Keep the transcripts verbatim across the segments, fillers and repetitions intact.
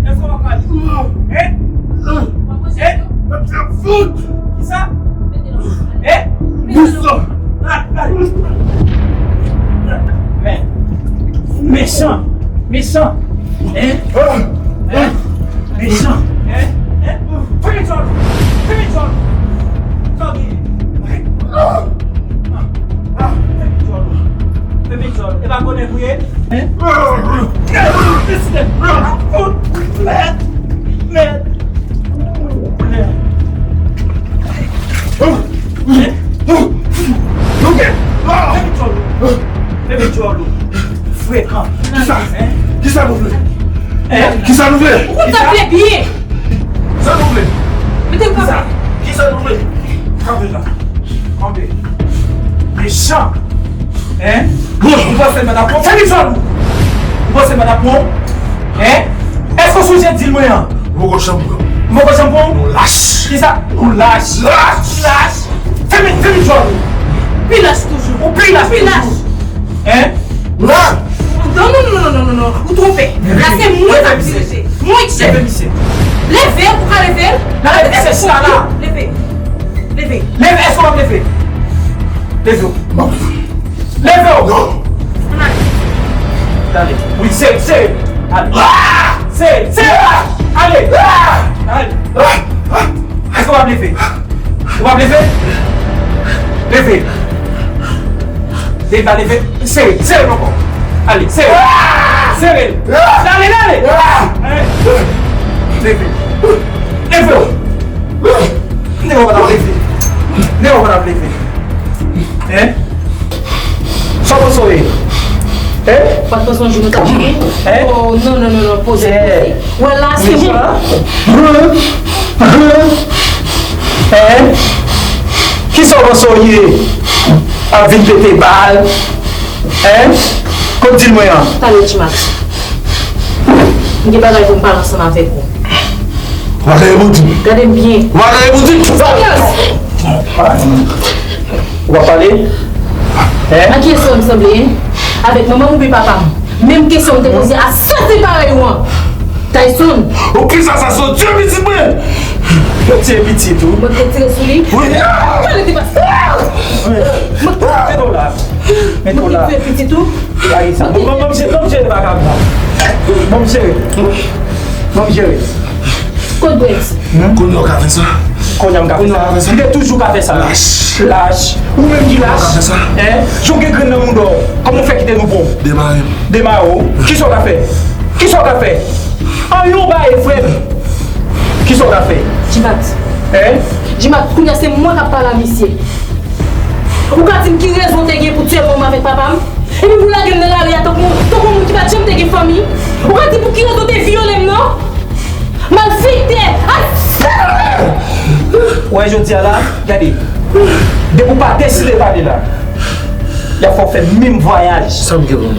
Èske w ap pale? Hein? Hein? Kisa? Hein? Men, mechan, mechan. Hein? Hein? Mechan. Hein? Hein? Fèmen djòl ou! Fèmen djòl ou! Sa w genyen? Fèmen djòl ou! Fèmen djòl ou! E pa konnen pou ye? Hein? Mèd! Mèd! Mèd! Fèmen djòl ou! Fèmen djòl ou! Frekan! Kisa? Kisa nou vle? Kisa nou vle? Ou konn sa vle byen! Sa nou vle? Mete m kanpe. Kisa nou vle? Kanpe la. Kanpe. Mechan. Hein? Ou panse m pa t ap pran w? Fèmen djòl ou! Ou panse m pa t ap pran w? Hein? Èske w sonje dil mwen an? Ou poko janm pran. Ou poko janm pran? Nou lach. Kisa? Nou lach. Lach. Lach. Fèmen, fèmen djòl ou. Pi lach toujou. Ou pi lach toujou. Pi lach. Hein? Non, non, non, non, non, non. Ou twonpe. La se mwen k ap dirije. Mwen k chèf. Leve misye. Leve, ou ka leve l? Leve, leve, leve. Leve. Leve. Leve, èske w ap leve? Leve w. Leve w. Non. Ann ale. Dale. Wi, sere, sere. Ale. Sere, sere. Ale. Ale. Èske w ap leve? Ou p ap leve? Leve. Leve, leve. Sere, sere l ankò. Ale, sere. Sere l. Dale, dale. Leve. Leve w. Nèg w pa t ap leve. Nèg w pa t ap leve. Hein? Sa w panse w ye? Hein? Ou pa t panse yon jou nou t ap jwenn? Hein? Oh, non, non, non, non, poze, poze. Wè la, se bon. Hein? Kisa w panse w ye? Ap vin pete bal? Hein? Kot dil mwen an? Tande, Timax. M gen bagay pou m pale ansanm avèk ou. Ou pa ka reponn di m. Gade m byen. Ou pa ka reponn di m. Silans! Ou pa pale? Hein? A kiyès ou wè m sanble, hein? Avèk manman m oubyen papa m? Menm kesyon m te poze a sòt parèy ou an. Tyson. Ou kisa sa sòt tire pitit mwen? Yo tire pitit ou? Mwen te tire sou li. Wi. Gade te pase. Mwen te tire pitit ou. Gade sa. Bon, bon, bon, jere, bon, jere, vagabon. Bon, jere. Bon, jere. Kot Brent? Kounye a w ka fè sa? Kounye a m ka fè sa? Kounye a w ka fè sa? M te toujou ka fè sa. Lach. Lach. Ou menm ki lach? Ou ka fè sa? Hein? Jan w gen grenn nan mouda w. Kòman w fè kite nou bon? Demare m. Demare w? Kisa w ka fè? Kisa w ka fè? Anyen w pa ye, frè m. Kisa w ka fè? Jimat. Hein? Jimat, kounye a se mwen k ap pale a misye. Ou ka di m ki rezon w te gen pou tye manman m avèk papa m? Epi pou lage m nan lari a tankou, tankou yon moun ki pa t janm te gen fanmi? Ou ka di pou ki rezon w te vyole m nan? Malfektè! Asasinen! Ou wè jodi a la, gade. Depi w pa deside pale la, y ap fè w fè menm vwayaj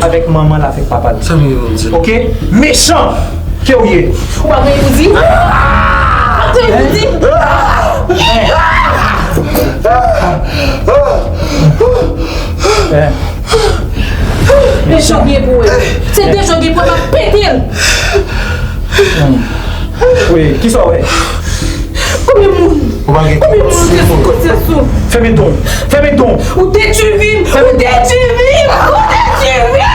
avèk manman l, avèk papa l. Sa m gen pou m di? Ok? Mechan ke w ye. Ou pa gen anyen pou di? Ou pa gen anyen pou di? Men jan w gen pou wè. Se de jan w gen pou wè, m ap pete l. Wi, kisa w wè? Konbyen moun? Ou pa gen konbyen moun ou te sou konsyans ou? Fèmen don. Fèmen don. Ou detwi vi m. Ou detwi vi m. Ou detwi vi m.